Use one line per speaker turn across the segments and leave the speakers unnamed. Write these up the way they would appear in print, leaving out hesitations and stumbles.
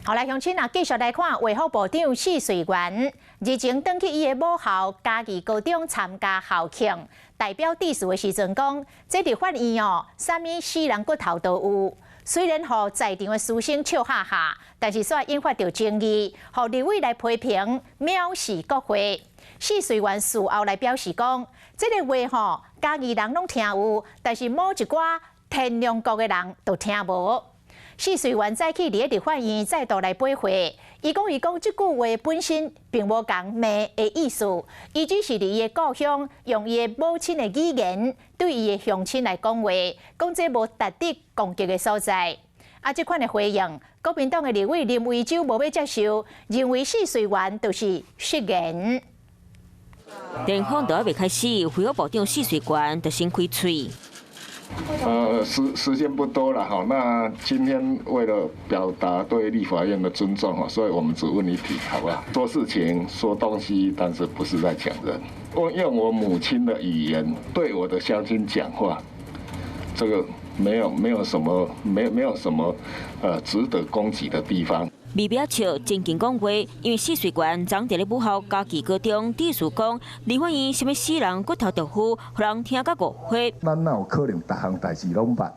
好來，鄉親啊，繼續來看衛福部長謝瑞元，日前轉去伊的母校嘉義高中參加校慶，代表致辭的時陣講，這立法院哦，啥物死人骨頭都有。雖然予在場的師生笑哈哈，但是煞引發著爭議，予立委來批評藐視國會。謝瑞元事後來表示講，這个話吼，嘉義人攏聽有，但是某一寡天龍國的人都聽無。謝瑞元早起佇立法院再度來駁回，伊講這句話本身並無共罵的意思，伊只是佇伊的故鄉用伊的母親的語言對伊的鄉親來講話，講這無值得攻擊的所在。啊，這款的回應，國民黨的立委林為洲無欲接受，認為謝瑞元就是失言。
電訪都猶未開始，衛福部長謝瑞元就先開喙。
時間不多了哈，那今天為了表達對立法院的尊重哈，所以我們只問一題，好吧？說事情、說東西，但是不是在講人。我用我母親的語言對我的鄉親講話，這個沒有什麼，沒有什麼值得攻擊的地方。
微微笑，正經講話，因為謝瑞元昨佇咧母校嘉義高中致辭講，立法院啥物死人骨頭豆腐，予人聽甲誤會。
咱哪有可能逐項代誌攏捌？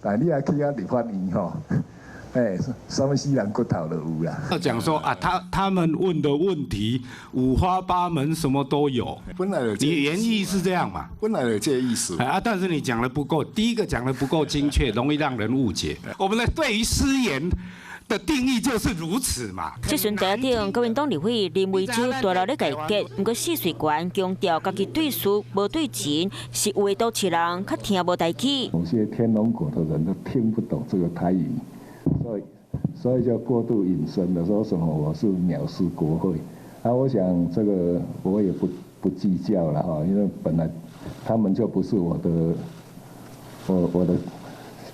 但你愛去遐立法院吼，欸，啥物死人骨頭都有啦。
要講說啊，他們問的問題五花八門，什麼都有。
本來
你原意是這樣嘛？
本來就這個意思。
啊，但是你講的不夠，第一個講的不夠精確，容易讓人誤解。我們的對於失言的定義就是如此嘛。
這陣台頂國民黨立委林為洲大樓咧解決，毋過謝瑞元強調，家己對事無對人，是有的都市人較聽無台語。
有些天龍國的人都聽不懂這個台語，所以就過度引申的說什麼我是藐視國會。啊，我想這個我也不計較了哈，因為本來他們就不是我的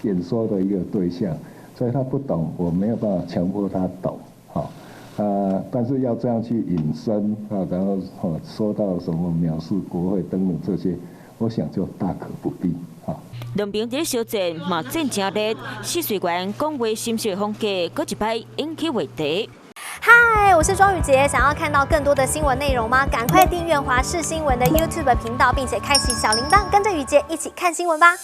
演說的一個對象。所以他不懂，我沒有辦法強迫他懂，好，啊，但是要這樣去引申啊，然後說到什麼藐視國會等等這些，我想就大可不必，啊。
兩邊佇咧相戰嘛戰誠熱，謝瑞元講話心事風格，閣一擺引起話題。
嗨，我是莊宇傑，想要看到更多的新聞內容嗎？趕快訂閱華視新聞的 YouTube 頻道，並且開啟小鈴鐺，跟着宇傑一起看新聞吧。